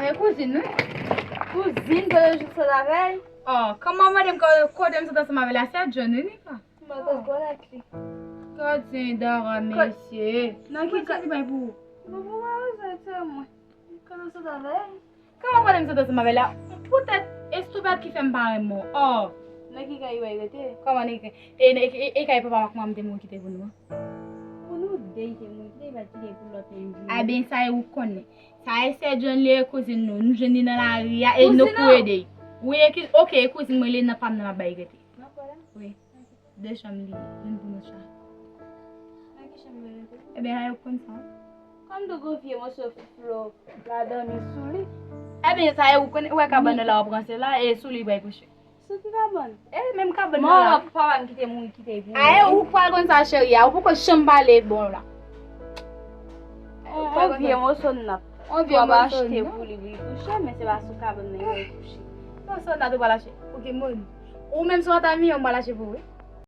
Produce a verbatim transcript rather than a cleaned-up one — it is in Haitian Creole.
E kouzin, wi. Kouzin, kote w sot avè l? Oh, kòman w mande m ko-, kote m sot ansanm avè l la? Se John, wi, Nika. M pa t konn ak li. Gadyen Dara, mesye. Nan ki ka li bay pou ou? Bon, pou mwen, se mwen. Kote w sot avè l? Kòman w mande m sot ansanm avè l la? Poutèt estomak ki fè m pa renmen w. Oh. Nan ki kay ou rete? Kòman nan ki kay? E, e, e, e kay papa m ak manman m te mouri kite pou nou an? Pou nou de, li te mouri kite, li pa t kite pou lòt moun viv. A ben, sa e ou k konnen. Sa e sè John li ye, kouzin nou. Nou jwenn li nan lari a e nou kouri ede l. Wi, e ki, oke, e kouzin mwen li ye, nan pa m nan m ap bay rete. Nan kwè la? Wi. De chanm li ye, youn pou nou chak. Nan ki chanm li rete? Ebyen, a yo k konn sa. Kòm tou gon vye moso flo ladan nou sou li. Ebyen, sa e ou konnen, ou wè kabann nan la w ap ranse la, e sou li bay kouche. Sou ki kabann? E menm kabann nan la. Manman papa m ki te mouri kite pou mwen. A e ou k pral konn sa cheri a, ou poko janm pale bon la. On, on vye moso nap. On vye moso nap. Ou ap achte pou li, li kouche, men se pa sou kabann nan li kouche. Moso nap ou pral achte. Ou gen moun. Ou menm sou ata mi, ou pral achte pou ou, wi.